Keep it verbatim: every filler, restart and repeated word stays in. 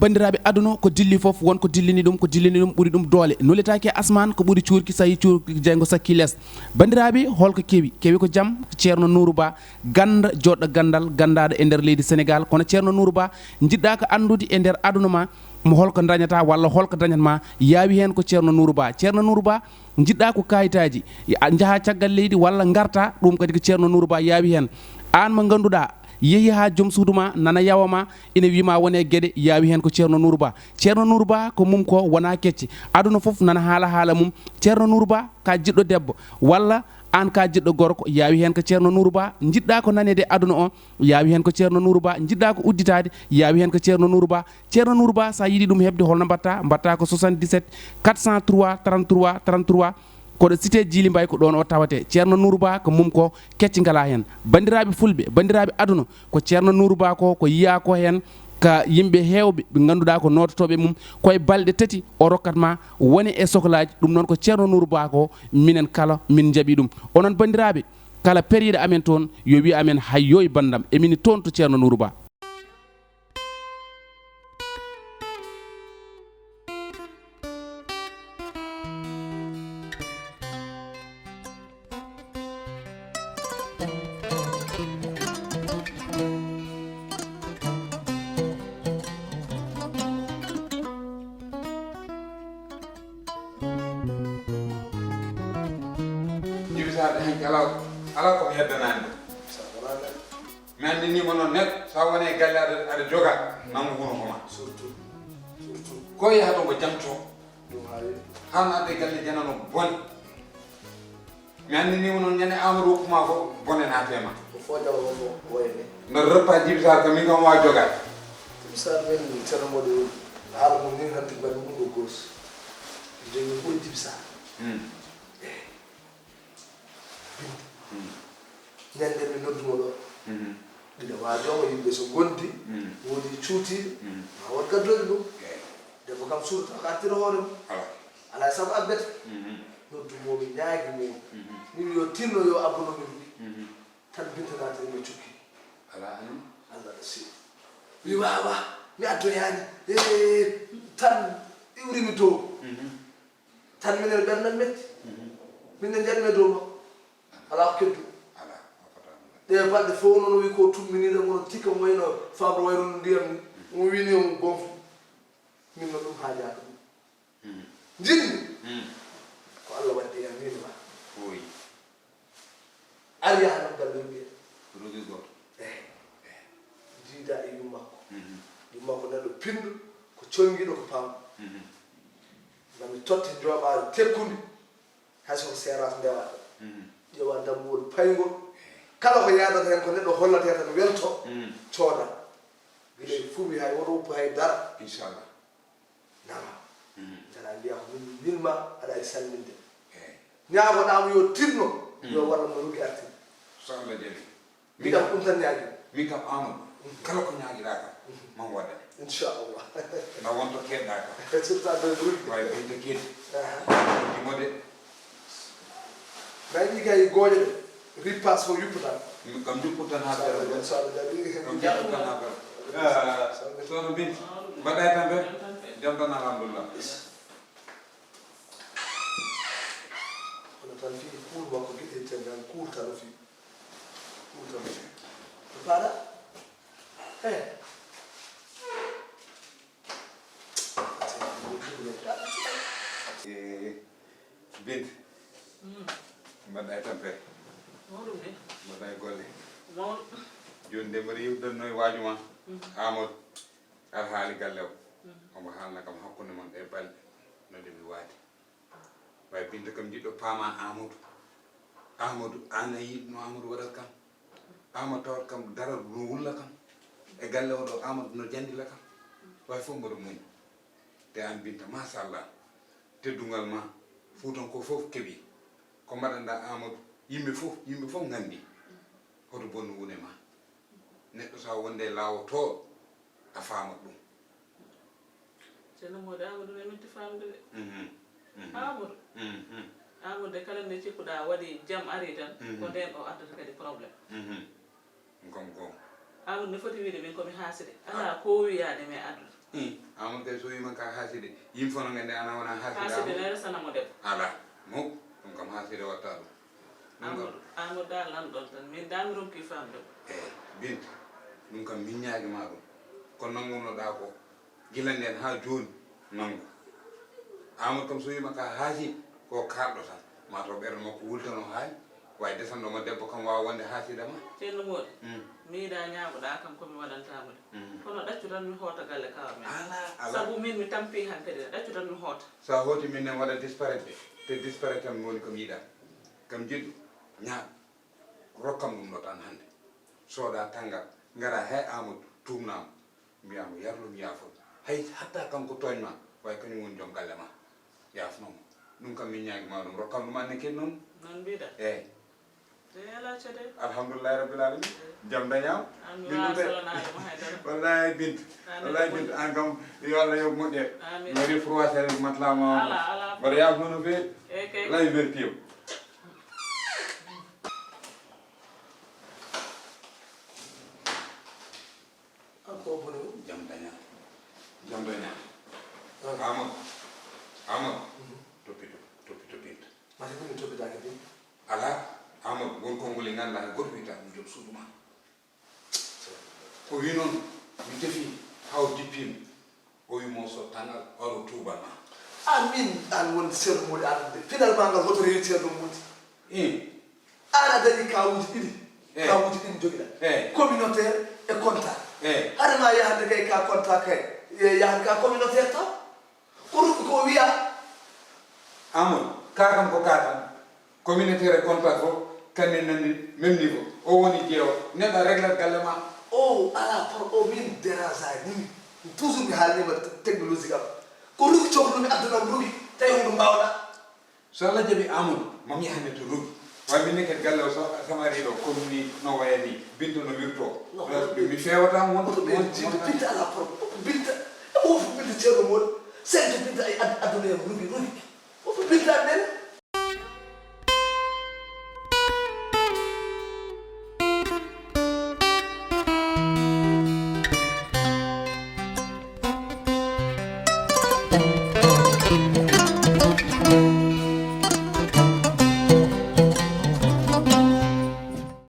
Banndiraaɓe, aduna ko dilli fof, won ko dillini ɗum, ko dillini ɗum ɓuri ɗum doole. Nuletaake e asmaan, ko ɓuri cuurki, so yii cuurki jeyngo sakki lees. Banndiraaɓe, holko kewi? Kewi ko jam, ko Ceerno Nuuru Ba, gannda, joɗɗo ganndal, ganndaaɗo e nder leydi Senegaal. Kono Ceerno Nuuru Ba, njiɗɗa ko anndude e nder aduna ma, mo holko dañata walla holko dañat ma, yaawi heen ko Ceerno Nuuru Ba. Ceerno Nuuru Ba, njiɗɗa ko kayitaaji, a njaha caggal leydi walla ngarta, ɗum kadi ko Ceerno Nuuru Ba yaawi heen. Aan mo ngannduɗaa, yehi haa joom suudu ma nana yawa ma, ina wii ma wone geɗe, yaawi heen ko Ceerno Nuuru Ba. Ceerno Nuuru Ba ko mum ko wona kecce. Aduna fof nana haala haala mum. Ceerno Nuuru Ba ka jiɗɗo debbo, walla aan ka jiɗɗo gorko, yaawi heen ko Ceerno Nuuru Ba. Njiɗɗa ko naneede aduna o, yaawi heen ko Ceerno Nuuru Ba. Njiɗɗa ko udditaade, yaawi heen ko Ceerno Nuuru Ba. Ceerno Nuuru Ba, so a yiɗi ɗum heɓde, holno mbaɗta? Mbaɗta ko soixante-dix-sept quatre cent trois trente-trois trente-trois. Koɗo cité Djily Mbaye, ko ɗoon o tawate. Ceerno Nuuru Ba ko mum ko kecci ngalaa heen. Banndiraaɓe fulɓe, banndiraaɓe aduna, ko Ceerno Nuuru Ba ko, ko yiyaa ko heen ka yimɓe heewɓe ɓe ngannduɗaa ko noototooɓe mum, ko e balɗe tati o rokkat ma wone e soklaaji. Ɗum noon ko Ceerno Nuuru Ba ko, minen kala min njaɓi ɗum. Onon banndiraaɓe, kala periiɗo amen toon, yo wiy amen, "Hayyo e banndam, emin toon to Ceerno Nuuru Ba." Jibi Saar, alaa, alaa ko mi heddanaani ɗum. Mi anndinii mo noon, neɗɗo, so a woni e galle, aɗa, aɗa joga, nanngu hunuko ma. Surtout, surtout. Ko yahata ko jam coo. Ɗum haawi. Haa naatde e galle janano bone. Mi anndinii mo noon, ñande Amadou hokku ma ko, bone naate ma. Ko fo jaw o fof wayde. No repas Jibi Saar kam, min kam waawi jogaade. Jibi Saar, min Ceerno Moɗo, haala mum ni hanti mbaɗi ɗum ɗo goos. Jooni ko Jibi Saar. Hmm. Eh. Binte. Hmm. Ñande mi nodduno ɗo. Mhm. Ina waajooma yimɓe so ngondi, mhm, woodi cuutiiɗo, mhm, ma won gaddooɗo ɗum. Eey. Debbo kam suuɗata ko artira hoore mum. Alaa. Alaa e sago abbete. Mhm. Noddu mo, mi ñaagi mo. Mhm. Min yo tinno yo abbono min. Mhm. Tan Binta naati e mo cukki. Alaa, amin. Allah no seeɗi. Mi waawaa, mi addoyaani. Ee, tan iwri mi dow. Mhm. Tan minen ɓerndam metti. Mhm. Minen njaɗmi e dow makko. Alaa ko keddu. Alaa, a fotaani. Ɗe balɗe fof noon o wi ko tumminiiɗo, omo tikka mo wayno fabro wayno no ndiyam ni. Mhm. Omo wini omo gonfi. Min noon ɗum haajaaka ɗum. Mhm. Njiɗmi. Mhm. Ko Allah waɗde yam min ma. Oyi. Ari yahanam galle Rugi en. Rugi gooto. Eey. Jiida e yumma ko. Mhm. Yumma ko neɗɗo pinɗo, ko conngiiɗo, ko paamɗo. Mhm. Mami totte njooɓaari tekkundi, hay so ko seeraas ndewaɗo. Mhm. Ƴeewa dammuwol payngol. Eey. Kala ko yaadata heen ko neɗɗo hollatee tan welto, mhm, cooda. Gila e fuuwi hay woto uppu hay dara. Inchallah. Nama. Mhm. Tana mbiya ko min, min ma aɗa e salminde. Eey. Ñaagoɗaa mo yo tinno, mhm, yo wallu mo Rugi artin. So Allah jaɓi. Min kam ɗum tan ñaagi. Min kam Amadou, mhm, kala ko ñaagiɗaa kam, mhm, man waɗane. Inchallah. Na wonto keɗɗaa kam. Surtout a ɗon Rugi. Way Binta Keeti. Aha. Ɗimo de. Nayi kay gooƴe ɗe, ripaas fof yuppata. Min kam juppu tan haa bere. So Allah jaɓi. Kam juppu tan haa bere. Ah, sono Binta, mbaɗɗaa e tampere? Jam tan, alhamdulillah. Kono tan fii kuul makko, geɗe ten tan kuul tan o fii. Kuul tan o fii. Ko faaɗa? Eh. Eh, Binta. Mm. Mbaɗɗaa e tampere? Mawɗum de. Mbaɗɗaa e golle? Mawɗum. Jooni de mbaɗa yewtidanno e waaju ma, mm, Amadou. Alhaali galle o. Mm. Omo haalna kam hakkunde mon ɗe balɗe no ɗe mi waadi. Way Binta kam jiɗɗo paama Amadou. Amadou, aan a yiɗno Amadou waɗat kam. Amadou tawat kam daral no wulla kam. E galle o ɗo Amadou no jandila kam. Way fof mboɗo muñ. Te aan Binta, machallah. Teddungal ma, Fuutanko fof keɓi. Ko mbaɗanɗa Amadou, yimɓe fof, yimɓe fof nganndi. Hoto bonnu wune ma. Neɗɗo so a wonde laawotooɗo, a faamat ɗum. Ceerno Mody, Amadou ne metti famde de. Mhm. Mhm. Amadou. Mhm. Amadou de, kala nde cikkuɗaa waɗi jam ari tan, mhm, ko ndeen o addata kadi problème. Mhm. Gom gom. Amadou ne foti wiide min ko mi haaside. Ah. Alaa ko wiyaade mi e aduna. Mm. Amadou kay so wiima ka haaside, yimɓe fof no nganndi ana wona haaside. Haaside Amadou ne resana mo debbo. Ala, mawɗo, ɗum kam haaside watta ɗum. Ɗum kam Amadou, Amadou da lanɗon tan, min da mi ronki famde. Eyi, Binta, ɗum kam min ñaagi ma ɗum. Ko nanngunoɗa ko, gila nden haa jooni, nanngu. Amadou kam so wiima ka haasi, ko kaɗɗo tan. Ma taw ɓerɗe makko wultano haali. Way desanɗo ma debbo kam waawa wonde haasida ma. Ceerno Moodi, mi yiɗa ñaagoɗa kam ko mi waɗanta mo de. Kono ɗaccu tan mi hoota galle kawa men. Ala, ala. Sabu min mi tampi hankadi de, ɗaccu tan mi hoota. Sa hooti min ne waɗa disparaître de. Te disparaître tan woni ko mi yiɗa. Kam jiɗɗo, ñaago. Rokkam ɗum ɗo tan hannde. Sooda tanngal, ngara he Amadou, tuumnaa mo. Mbiyaa mo yarlum yaafo. Hay hatta kanko tooñ ma, way kañum woni joom galle ma. Yaafno mo. Ɗum kam min ñaagi ma ɗum, rokkam ɗum anne ken noon. Noon mbiɗa. Eyi. Eyi, ala caɗeele. Alhamdulillahi rabbil alamin. Jam dañaama. An mi waawa solanaade mo hay dara. Wallahi Binta. Wallahi Binta, an kam yo Allah yoɓ moƴƴere. Amin. Mbaɗi froissé matelas ma. Ala, ala. Mbaɗa yaafno no feewi. Eyi kay. Wallahi weltiima. An ko bone o? Jam dañaama. Jam dañaama. Amadou. Amadou. Toppi, toppi, toppi, toppi Binta. Mate ko mi toppitaake Binta. Ala, Amadou, won konngol e ngannda hay gooto wiyata ɗum joom suudu ma. Ko wi noon, mi tefi haa o jippiima. O wi mo so tangal oro tuuba ma. Amin, an won Ceerno Moodi an de. Finalement ngal hoto rewi Ceerno Moodi. An a dañi kawuuji ɗiɗi. Kawuuji ɗiɗi jogiɗa. Communautaire e contact. Hade ma yahande kay ka contact kay. Yahande ka communautaire taw. Ko ruɗɗi ko o wiya. Amadou, ka kam ko ka tan. Communautaire e contact fof, kanni nanni même niveau. O woni jeewo. Neɗɗo a réglat galle ma. O ala pro-, o min dérange ay ni. Toujours mi haalnima te-, technologie kam. Ko rugi cohlu mi adduna rugi, tawi honɗum mbawɗa. So Allah jaɓi Amadou, mami hande to rugi. Way min nekket galle o sa-, samari ɗo, comme ni no waya ni, Binta no wirto. Mi fewata mo won. Binta ala pro-, Binta, e wofu Binta Ceerno Moodi. Sento Binta ay ad-, adduna yam rugi, rugi.